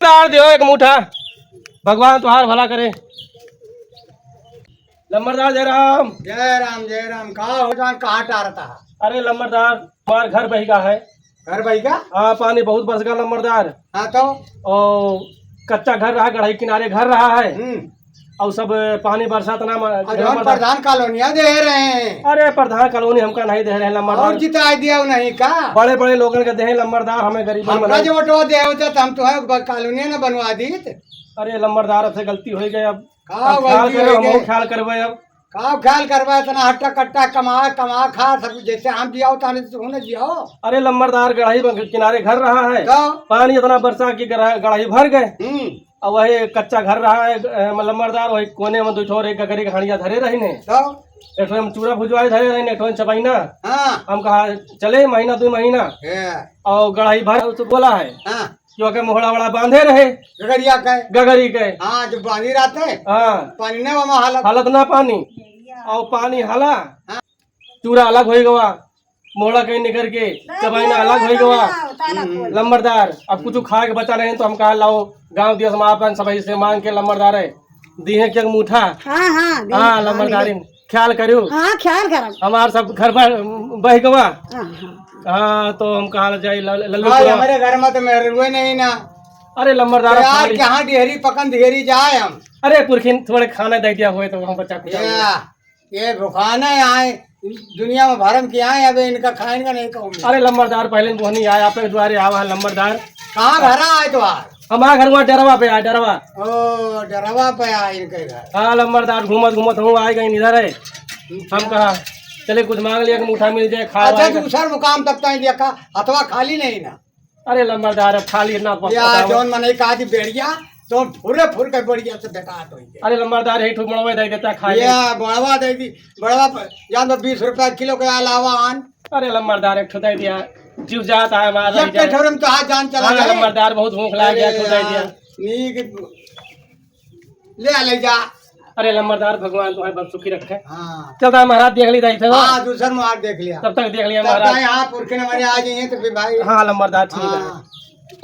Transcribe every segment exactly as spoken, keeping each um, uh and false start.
तार दियो एक मुठा, भगवान तुहार भला करे। लम्बरदार जय राम। जय राम, जय राम। का हो जान, कहाँ टारता है? अरे लम्बरदार, हमार घर बहिगा है। घर बहिगा? हाँ, पानी बहुत बरस गा लम्बरदार। हाँ तो? ओ, कच्चा घर रहा, गढ़ई किनारे घर रहा है। हम्म। और सब पानी बरसात ना म-, और जौन लम्बरदार। प्रधान कॉलोनिया दे रहे हैं। अरे प्रधान कॉलोनी हमका नहीं दे रहे हैं लम्बरदार। और जिताई दिया नहीं का? बड़े बड़े लोगन के दे हैं लम्बरदार, हमें गरीबन हमका बनाए। जो वोटवा दे होते तो हम तो है ब-, कॉलोनिया ना बनवा दीत। अरे लम्बरदार, अब से गलती हो गई, अब का अब ख्याल गलती करे, हो हम गई? ख्याल करबे अब। का ख्याल करबे, इतना हट्टा कट्टा कमा, कमा खा, सब जैसे हम जियाओ ताने तो तू ना जियाओ। अरे लम्बरदार, गढ़ई बन-, किनारे घर रहा है, तो? पानी इतना बरसा कि गढ़-, गढ़ई भर गए। हम्म। और वही कच्चा घर रहा है, अ, लम्बरदार, वही कोने में दो ठो और एक गगरी के हंडिया धरे रही ने। तो? एक ठो हम चूरा भुजवाए धरे रही ने, एक ठो हम चबाइना। हाँ। हम कहा, "चले महीना, दो महीना।" हाँ। और गढ़ई भर तो बोला है। हाँ। कि ओके मोहड़ा वोड़ा बांधे रहे। गगरिया के। गगरी के। हाँ, जब बांधी रहते। हाँ। पानी ना वहाँ हालत। हालत ना पानी। और पानी हाला। हाँ। चूरा अलग होई गवा, मोहड़ा कहीं निकर के, चबाइना अलग होई गवा। हम्म। लम्बरदार, अब कुछ खाए के बचा नहीं तो हम कहा लाओ, गाँव दिया हम आपन सभी से मांग के लम्बरदार है, दी है क्या मुठा? हाँ, हाँ, दी, हाँ, हाँ, लम्बरदारिन। ख्याल करियो। हाँ, ख्याल करब। हमार सब घर पर बह गवा। हाँ, हाँ। हाँ, तो हम कहा जाए ल-, लल्लू भाई, पुरवा। हमारे घर में तो मेहरुए नहीं ना। अरे लम्बरदार, तो यार, खाली कहाँ डिहरी पकन ढेरी जाए हम? अरे पुरखिन थोड़े खाना दे दिया हुए तो हम बच्चा कुछ या, ये भुखाने आए, दुनिया में भरम की आए, अबे इनका खाएंगे नहीं कहूँगी। अरे लम्बरदार, पहले बोहनी आए, आप दुआरे आवा है लम्बरदार। कहाँ घर आए तो आज? हमारा घर वहाँ डरवा पे आए, डरवा। ओ, डरवा पे आए इनके घर। हाँ लम्बरदार, घूमत घूमत हूँ आए गए इधर है। हम कहा चले कुछ मांग लिया कि मुठा मिल जाए, खा अच्छा, वाए। दूसर मुकाम तक तो देखा, हथवा खाली नहीं ना। अरे लम्बरदार, अब खाली ना प-, या पता हो। जौन मनई कहा थी बेड़िया, तो फुरे फुर के बेड़िया से बेकार हो गया। अरे लम्बरदार, एक ठो मड़वा दे देता खाए। या मड़वा दे दी, मड़वा पर जान तो बीस रुपया किलो के अलावा आन। अरे लम्बरदार, एक ठो दे दिया, जीव जात है हमारा, जब रह के जाए। ठोरम तो हाथ जान चला हाँ, जाए। लम्बरदार, बहुत भूख लाग गया, अरे एक ठो दे यार, दिया। नीक ले आ, ले जा। अरे लम्बरदार, भगवान तुम्हें बस सुखी रखे। हाँ। चलता है महाराज, देख ली दाई थे। हाँ, दूसर महाराज देख लिया। तब तक देख लिया तब महाराज। ताई हाँ, पुरखे न मरे आ जाइए तो फिर भाई। हाँ लम्बरदार, ठीक है। हाँ।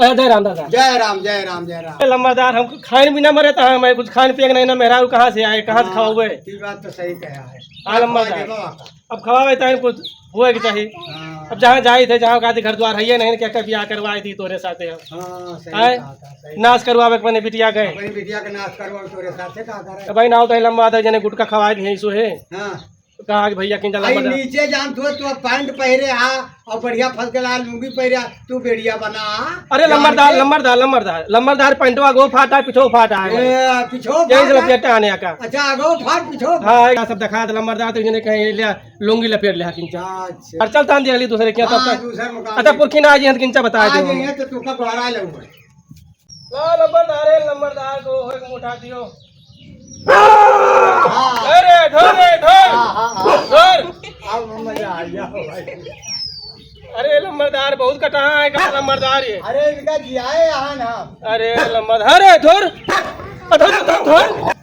ए, जय राम दादा। जय राम, जय राम, जय राम। ए, लम्बरदार, हम खाइन भी ना मरे तो हमें कुछ खाइन पिए के नहीं ना, मेहरारू कहाँ से आए, कहाँ से हाँ, खाओगे? ये बात तो सही कहा है। हाँ, लम्बरदार। देखो आपका। अब खवावे ताई कुछ होए के चाही। हाँ। अब जहाँ जाई थे, जहाँ का घर द्वार है ये नहीं, क्या क्या बियाह करवाई थी तोरे साथे हम। हाँ, सही आए? कहा था, सही नाश करवावे के अपने बिटिया के। अपनी बिटिया के नाश करवावे तोरे साथे का करे? तो भाई, नाव तो लम्बा था, जने गुटखा खवाए दिए, इसो है। हाँ। तो कहा कि भैया, किन जा आई लम्बा था। नीचे जान तू, तू पैंट पहरे आ और बढ़िया फल के लाल लुंगी पहरे आ, तू बेड़िया बना। अरे यार लम्बरदार, के लम्बरदार, लम्बरदार, लम्बरदार, पैंटवा गो फाटा है, पिछो फाटा है। ए, पिछो यही से फाटा? लपेटा आने का। अच्छा, आगो फाट, पिछो फाट। हाँ, ये सब दिखा दे लम्बरदार, तो इन्हें कहीं ले लुंगी लपेट ले किंचा। अच्छा। और चल तान दिया अगली दूसरे के यहाँ, तब हाँ, तक। दूसर मुकाम अच्छा, में। पुरखी ना आ जी, हम किंचा बता आ दे। जाइए तो तू का गोहरा लूंगा। ला लम्बरदार है, लम्बरदार को एक मुठा दियो। हाँ। अरे, ढोर रे, ढोर। हाँ, हाँ, हाँ। ढोर। अब मजा आ गया भाई। अरे लम्बरदार, बहुत कटाहा है का लम्बरदार ये? अरे इनका जियाए यहाँ ना। अरे लम्बरदार, अरे ढोर। अ, ढोर, ढोर, ढोर।